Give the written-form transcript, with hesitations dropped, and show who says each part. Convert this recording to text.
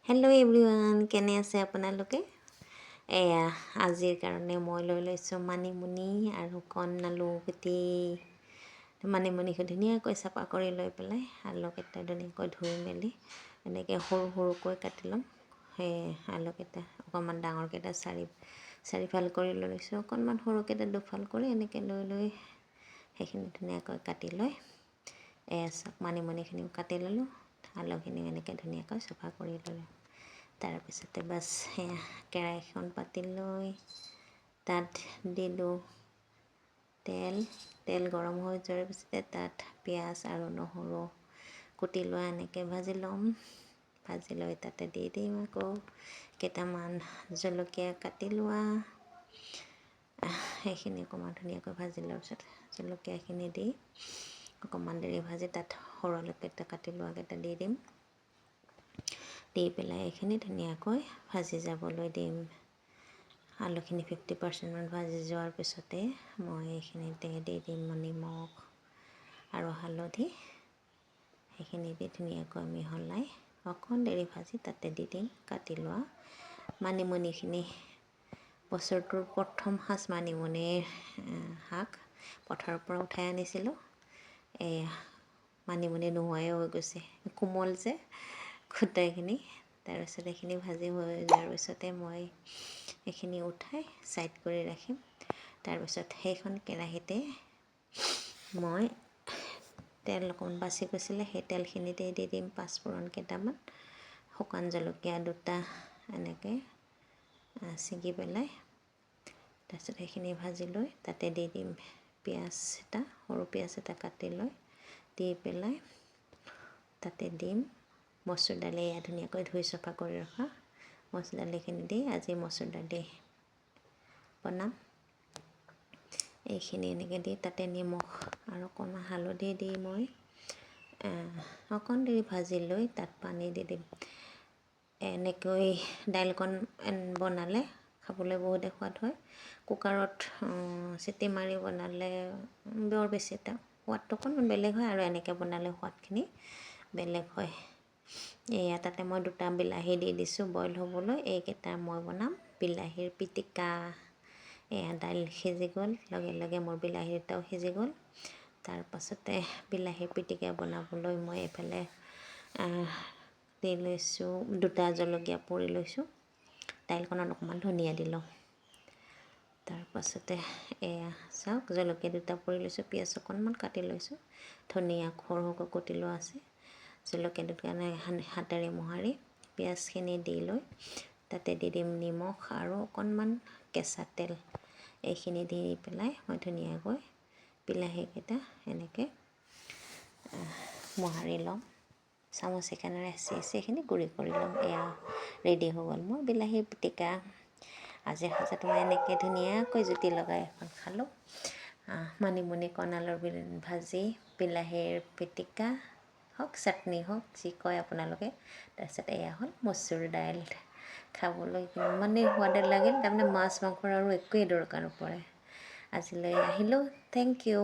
Speaker 1: Hello' everyone, কেনে আছে আপোনালোকে? এয়া আজিৰ কাৰণে মই লৈ লৈছোঁ মানিমুনি আৰু কণ আলু গুটি। মানিমুনিখিনি ধুনীয়াকৈ চাফা কৰি লৈ পেলাই আলুকেইটা ধুনীয়াকৈ ধুই মেলি এনেকৈ সৰু সৰুকৈ কাটি ল'ম। সেই আলুকেইটা অকণমান ডাঙৰকেইটা চাৰিফাল কৰি লৈ লৈছোঁ, অকণমান সৰুকেইটা দুফাল কৰি এনেকৈ লৈ লৈ সেইখিনি ধুনীয়াকৈ কাটি লৈ, এয়া চাওক, মানিমুনিখিনিও কাটি ল'লোঁ, আলুখিনিও এনেকৈ ধুনীয়াকৈ চফা কৰি ল'লোঁ। তাৰপিছতে বাছ সেয়া কেৰাহীখন পাতি লৈ তাত দিলোঁ তেল। তেল গৰম হৈ যোৱাৰ পিছতে তাত পিঁয়াজ আৰু নহৰু কুটি লোৱা এনেকৈ ভাজি ল'ম। ভাজি লৈ তাতে দি দিম আকৌ কেইটামান জলকীয়া কাটি লোৱা। সেইখিনি অকণমান ধুনীয়াকৈ ভাজি লোৱাৰ পিছত জলকীয়াখিনি দি অকণমান দেৰি ভাজি তাত সৰু আলুকেইটা কাটি লোৱাকেইটা দি দিম। দি পেলাই এইখিনি ধুনীয়াকৈ ভাজি যাবলৈ দিম। আলুখিনি 50%মান ভাজি যোৱাৰ পিছতে মই এইখিনিতে দি দিম নিমখ আৰু হালধি। সেইখিনি দি ধুনীয়াকৈ মিহলাই অকণ দেৰি ভাজি তাতে দি দিম কাটি লোৱা মানিমুনিখিনি। বছৰটোৰ প্ৰথম সাজ মানিমুনিৰ শাক পথাৰৰ পৰা উঠাই আনিছিলোঁ। এয়া মানিমুনি নোহোৱাই হৈ গৈছে, কোমল যে গোটেইখিনি। তাৰপিছত এইখিনি ভাজি হৈ যোৱাৰ পিছতে মই এইখিনি উঠাই ছাইড কৰি ৰাখিম। তাৰপিছত সেইখন কেৰাহীতে মই তেল অকণমান বাচি গৈছিলে, সেই তেলখিনিতে দি দিম পাঁচফোৰণ কেইটামান, শুকান জলকীয়া দুটা এনেকৈ ছিগি পেলাই। তাৰপিছত সেইখিনি ভাজি লৈ তাতে দি দিম পিঁয়াজ এটা, সৰু পিঁয়াজ এটা কাটি লৈ দি পেলাই তাতে দিম মচুৰ দালি। এয়া ধুনীয়াকৈ ধুই চফা কৰি ৰখা মচুৰ দালিখিনি দি আজি মচুৰ দালি বনাম। এইখিনি এনেকৈ দি তাতে নিমখ আৰু অকণমান হালধি দি মই অকণ দেৰি ভাজি লৈ তাত পানী দি দিম। এনেকৈ দাইলকণ বনালে খাবলৈ বহুতে সোৱাদ হয়। কুকাৰত চিটি মাৰি বনালে বৰ বেছি এটা সোৱাদটো অকণমান বেলেগ হয় আৰু এনেকৈ বনালে সোৱাদখিনি বেলেগ হয়। এয়া তাতে মই দুটা বিলাহী দি দিছোঁ বইল হ'বলৈ। এইকেইটা মই বনাম বিলাহীৰ পিটিকা। এয়া দাইল সিজি গ'ল, লগে লগে মোৰ বিলাহী দুটাও সিজি গ'ল। তাৰপাছতে বিলাহীৰ পিটিকা বনাবলৈ মই এইফালে দি লৈছোঁ, দুটা জলকীয়া পুৰি লৈছোঁ। দাইলখনত অকণমান ধনিয়া দি লওঁ। তাৰপাছতে এয়া চাওক, জলকীয়া দুটা পুৰি লৈছোঁ, পিঁয়াজ অকণমান কাটি লৈছোঁ, ধনিয়া সৰু সৰুকৈ কুটি লোৱা আছে। জলকীয়া দুটা হাতেৰে মোহাৰি পিঁয়াজখিনি দি লৈ তাতে দি দিম নিমখ আৰু অকণমান কেঁচা তেল। এইখিনি দি পেলাই মই ধুনীয়াকৈ বিলাহীকেইটা এনেকৈ মোহাৰি ল'ম। চামুচ এখনেৰে হেঁচি হেঁচি এইখিনি গুড়ি কৰি ল'ম। এয়া ৰেডি হৈ গ'ল মোৰ বিলাহীৰ পিটিকা। আজিৰ সাজত মই এনেকৈ ধুনীয়াকৈ জুতি লগাই এখন খালোঁ। মানিমুনি কণ আলুৰ ভাজি, বিলাহীৰ পিটিকা হওক, চাটনি হওক, যি কয় আপোনালোকে। তাৰপিছত এয়া হ'ল মচুৰ দাইল। খাবলৈ ইমানেই সোৱাদ লাগিল, তাৰমানে মাছ মাংসৰ আৰু একোৱেই দৰকাৰ নপৰে। আজিলৈ আহিলোঁ, thank U.